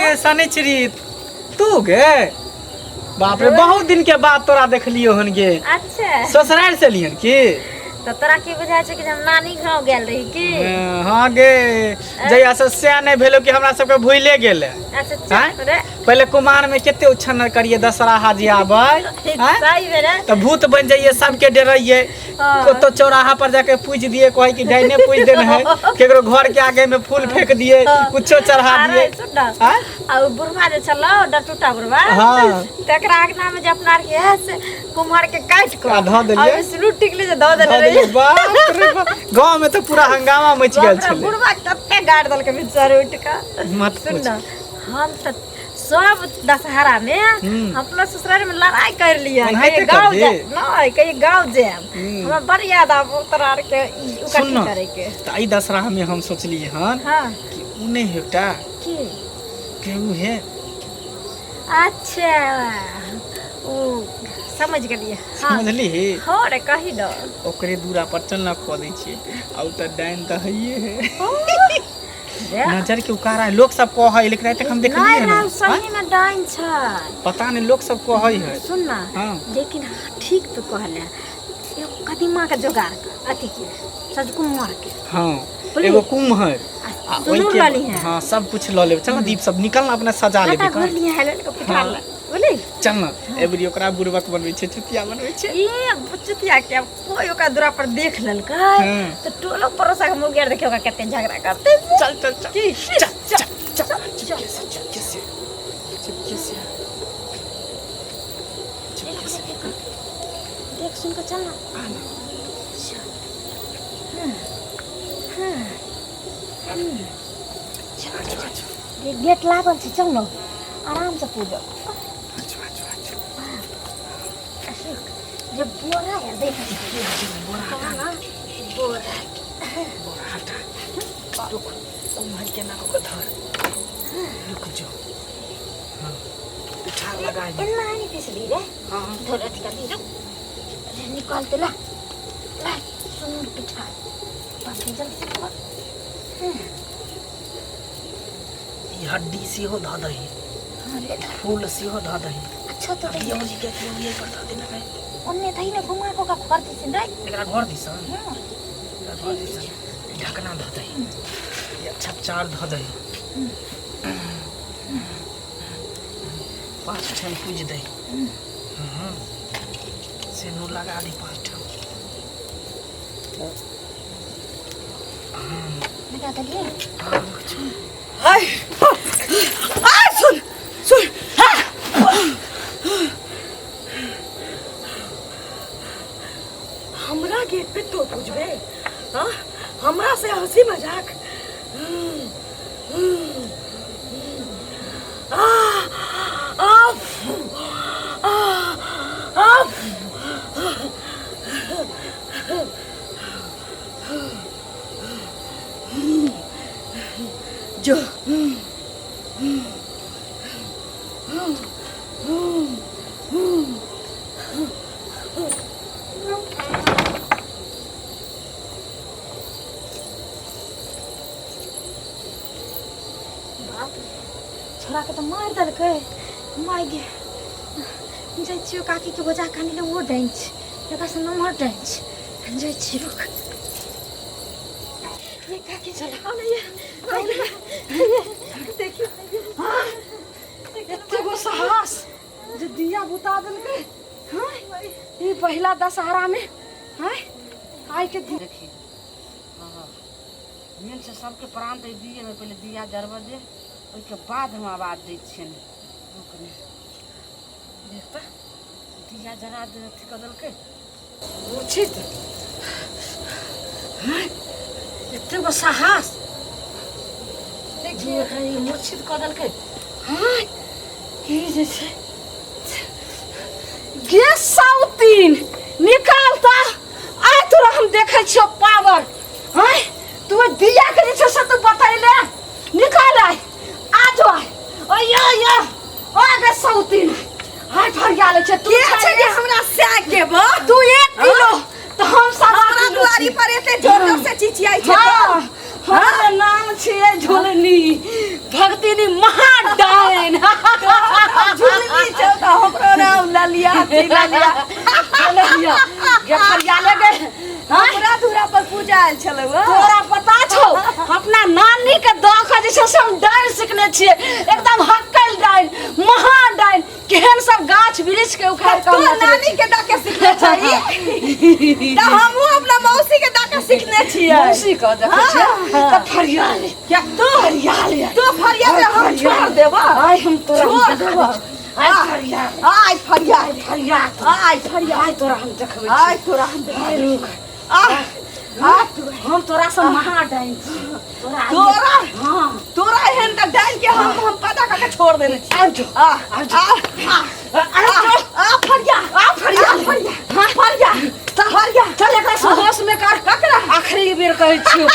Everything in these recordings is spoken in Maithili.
गे शनिचरी तू गे बाप रे बहुत दिन के बाद तोरा देखलियो हन गे अच्छा ससुराल से लिहन की तऽ तोरा की बुझाइ छै कि जे हम नानी गाँव गेल रही की हाँ गे जहिया से सएह नहि भेलो कि हमरा सबके भूले गेलै अच्छा आँय? चुप रे पहिले कुमार में कते उछन करिए दशहरा हाजी आबै आँय? सही में रे तऽ भूत बन जाइए सबके डराइए हाँ। कतौ चौराहा पर जाके पूछ दिए कहे कि डाइने पूछ देने है केकरो घर के आगे में फूल फेंक दिए हाँ। कुछो चढ़ा अरे दिए सुन ना आँय? आ उ बुढ़वा जे छलौ डटूटा बुढ़वा हाँ। तकरा अंगना में जे अपना आर के है से कुम्हर के काटि कऽ आ धऽ देलियै। आ विष्णु टिकली जे धऽ देने धऽ देलियै। रहियै बाप रे बाप। गाँव में तो पूरा हंगामा मच गेल बाप रे, छलै बुढ़वा कते गाड़ि देलकै बेचारे उठि कऽ मत सुन पूछ ना हम तऽ सब दशहरा में अपना ससुराल में लड़ाई कर लियै ओनाहिते कहियो गाँव करबही? जाय नहीं कहियो गाँव जायब हमरा बड़ याद आब तोरा आर के ई सुन उकट्ठी ना करे के तऽ एहि दशहरा में हम सोचलियै हन हाँ कि उ नहि है एकटा की के उ है अच्छा ओ समझ गेलियै हाँ समझली हाँ रे कही न ओकरे दूरा पर चलना कऽ दै छियै आ उ तऽ डाइन तऽ हइए है रे नजर के उकारा है लोग सब कहै है लेकिन आइ तक हम देखलियै नहीं हन रे आँय? सही में डाइन छै पता नहीं लोग सब कहै है सुन ना हाँ लेकिन हाँ, ठीक तो कहले एगो कदीमा के जोगाड़ कर अथी के सजकुमार के हाँ बोली? एगो कुम्हर आ आ सुनूर ओहिके लऽ लिहें। हाँ सब कुछ लऽ लेब चल ना दीप सब निकल ना अपना सजा लेबे आटा घोर कर लिए है लड़का पिठा हाँ। ला बोली चल ना एबरी ओकरा बुड़बक बनबै छै चुतिया बनबै छै ये चुतिया के अब कोई ओकरा दूरा पर देख लेलकै हाँ। तो टोलो पड़ोसा के मुगिया देखे ओकरा कते झगड़ा करते चल चल चल की चल चल चल चुपके से चुपके से चुपके से चुपके से देख सुन के चल ना आना चल आजो आजो देख गेट लागल छै चल ना आराम से पूजो आजो आजो आजो अशोक जे बोरा यार देख बोरा हटा ना बोरा बोरा हटा रुक कुम्हर केना कऽ के धर रुक जो हाँ पिठार लगा एना नहीं पिसली रे हाँ धर अथी कर दी रुक अरे निकाल दे ला ला सुन पिठा बस जल्दी से कर ई हड्डी सेहो धऽ दही हाँ ले धर फूल सेहो धऽ दही अच्छा तो दियौ जी के दियौ ये पर धऽ देना है ओन्ने दही ने घुमा को का घर दिसिन रे एकरा घर दिसन हाँ एकरा घर दिसन ई ढकना धऽ दही ई अच्छा चार धऽ दही पाँच ठाम पूज दही हाँ सेनूर लगा दी पाँच ठाम लगा देलिए हाँ रुक जो हाय आ सुन सुन हाँ। हमरा गेट पे तो पूछबे हाँ हमरा से हंसी मजाक आ आ आ आ जो बाप रे छोरा के तऽ मारि देलकै मारि गे जाइ छियौ काकीके बजा कऽ आनै लए ओहो डाइन छै एकरासँ नमहर डाइन छै जाइ छी रुक ये काकी चलाओ ना ये ये देखियो एते गो साहस जे दिया बुता देलकै हाँ ई पहिला दशहरा में हाँ आइ के दिन देखी हाँ मेन छै सबके प्राण तऽ दिए में पहिले दिया जरबऽ दे ओहिके बाद हम आवाज दै छियनि रुक ने देख तऽ दिया जरा दे अथी कऽ देलकै उचित हाँ एते गो साहस देखिए एकरा ई मूर्छित कऽ देलकै हाँ ई जे छै गे साउतीन निकाल तऽ आइ तोरा हम देखै छियौ पावर आँय तू ओहि दिया के जे छै से तू बतैले निकाल आइ आ जो आइ ओय यो ओ गे साउतीन आइ फरिया लै छै तू के छै जे हमरा सैक देबो तू 1 किलो तऽ हम सवा हमरा किलो दुआरी छी। पर एते जोर जोर से चिचियाइ छै हाँ, हमर नाम छियै झुलनी भगतिनी महाडाइन। छी ललिया। ललिया गे फरिया ले गे। हाँ? हमरा धुरा पर पूजा आयल छलै वो। तोरा पता छौ, अपना नानी के दऽ के जे छै से हम डाइन सिखने छियै, एकदम हक्कल डाइन, महा डाइन, केहन सब गाछ वृक्ष के उखाड़ के तो हम रखने नानी छियै। के दऽ के सिखने छही, तऽ हमहूँ अपना मौसी के दऽ के सिखने छियै। मौसी के देखै छियै तऽ फरिया ले। क्या तू फरिया ले। तू फरिया दे, हम छोड़ देबो। आइ हम तोरा छोड़ देबो। आइ फरिया, आइ फरिया, फरिया, आइ फरिया, आइ तोरा हम देखबै। आइ तोरा हम देखबै। आइ रुक, आ आ हम तोरा से महा डाइन छी। तोरा तोरा, हाँ, तोरा एहन तऽ डाइन के हम पता कऽ के छोड़ देने छी। आबि जो, आ आबि जो, आ आबि जो। आ फरिया, आ फरिया, फरिया, हाँ, फरिया, फरिया। चल एकरा से होश में कर। ककरा? आखिरी बेर कहै छियौ।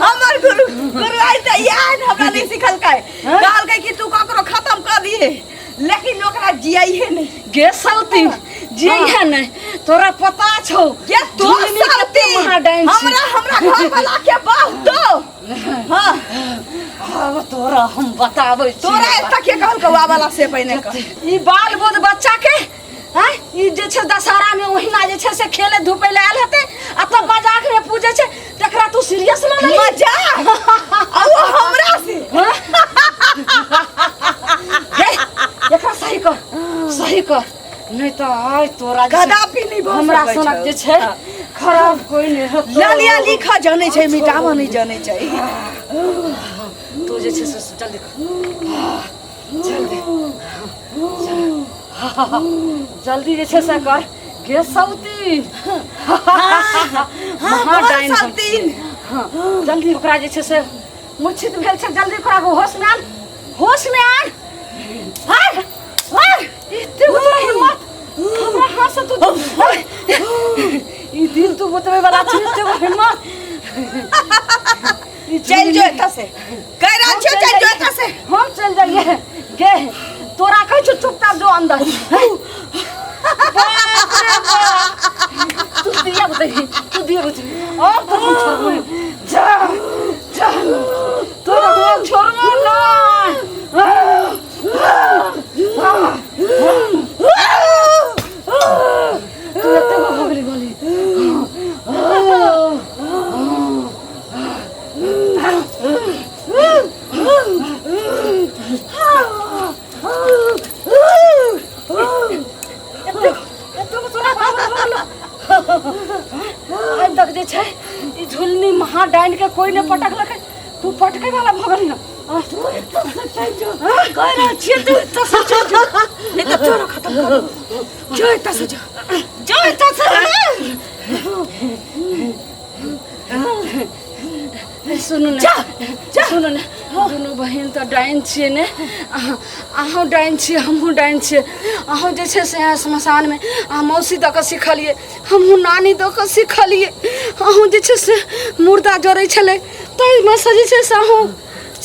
हमर गुरु गुरु आइ तऽ इएह ने हमरा नहि सिखलकै, कहलकै कि तू ककरो खत्म कऽ दिहे, लेकिन ओकरा जियाइहे नहि। गे सौतीन, जियैहे नहि, तोरा पता छौ गे तू झुलनी कते सौतीन, महा डाइन छी। हमरा हमरा घर वाला के बहुतो। हाँ, आब तोरा हम बताबै छी। तोरा एतऽ के कहलकौ आबला से पहिने कह। ई बाल बोध बच्चा के आँय, ई जे छै दशहरा में ओहिना जे छै से खेले धूपे ले आयल हेतै आ तब मजाक में पूजे छै, तकरा तू सीरियस ल लेलही? मजाक आ वो हमरा से? हे, एकरा सही कर, सही कर, नहीं तऽ आइ तोरा जे छै- कदापि नहि भऽ हमरा सकै सनक छौ। जे छै खराब कोइ नहि हेतौ। ललिया लिखऽ जनै छै, मिटाबऽ नहि जनै छै। तू जे छै से जल्दी कर, जल्दी जल्दी जे छै से कर। गे सौतीन, महा बोल डाइन हम। सौतीन। हाँ, जल्दी ओकरा जे छै से मूर्छित भेल छै, जल्दी ओकरा होश में आन, होश में आन। आर आर एते तोरा हिम्मत हमरा हाथ से तू ई दिल तू बतबै वाला छै? एते हिम्मत ई चलि जो एतऽ से, कहि रहल छियौ, चलि जो एतऽ से। हम चलि जाइए? गे तोरा कहै छौ चुपचाप जो अंदर। बाप रे बाप, तू दिया बतैही, तू दिया बतैही। अब तो हम छोड़बो नहि। जा जा, तोरा हम छोड़बो नहि। तू एते भऽ गेली गोली। आइ तक जे छै ई झुलनी महा डाइन के कोई नहि पटकलकै, तू पटकै वाला भऽ गेली ना। आ, तू एतऽ से चलि जो, कहि रहल छियै, तू एतऽ से चलि जो, नहि तऽ तोरो खत्म कर। जो एतऽ से, जो, जो एतऽ से। सुनू ने, सुनू ने, दुनू बहिन तऽ डाइन छियै ने। अहूँ डाइन छियै, हमहूँ डाइन छियै। अहूँ जे छै से श्मशानमे अहाँ मौसी दऽ कऽ सिखलियै, हमहूँ नानी दऽ कऽ सिखलियै। अहूँ जे छै से मुर्दा जरै छलै, ताहिमे सँ जे छै से अहूँ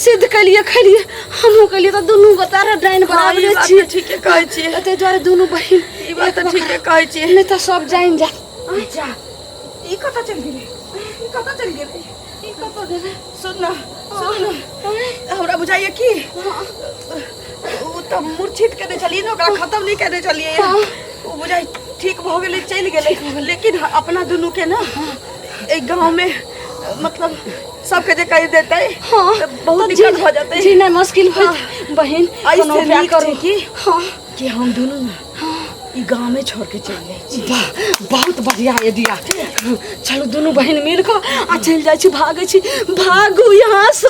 सिद्ध केलियै, खेलियै, हमहूँ केलियै, तऽ दुनू गोटा डाइन हाँ, ई बराबरे बात छियै। तऽ ठीके कहै छियै। ताहि दुआरे दुनू बहिन ई बात तऽ ठीके कहै छियै। नहि तऽ सब जानि जायत। जा, ई कतऽ चलि गेलै? ई कतऽ चलि गेलै? ई कतऽ गेलै? सुन न, सुन न, हमरा बुझाइए कि ओ तऽ मूर्छित केने छलियै ने, ओकरा खत्म नहि केने छलियै। ओ बुझाइ ठीक भऽ गेलै, चलि गेलै, लेकिन अपना दुनू के ने एहि गाँवमे मतलब सबके जे कहि देतै हाँ, तऽ बहुत तऽ दिक्कत भऽ जेतै, जीना मुश्किल भऽ जेतै। बहिन, एहिसँ कोनो उपाय नीक करू छै कि हाँ, कि हम दुनू ने ई गाँवे छोड़ के चलि जाइ छी। वाह, बहुत बढ़िया आइडिया। चलू दुनू बहिन मिल कऽ आ चलि जाइ छी, भागै छी, भागू यहाँ से।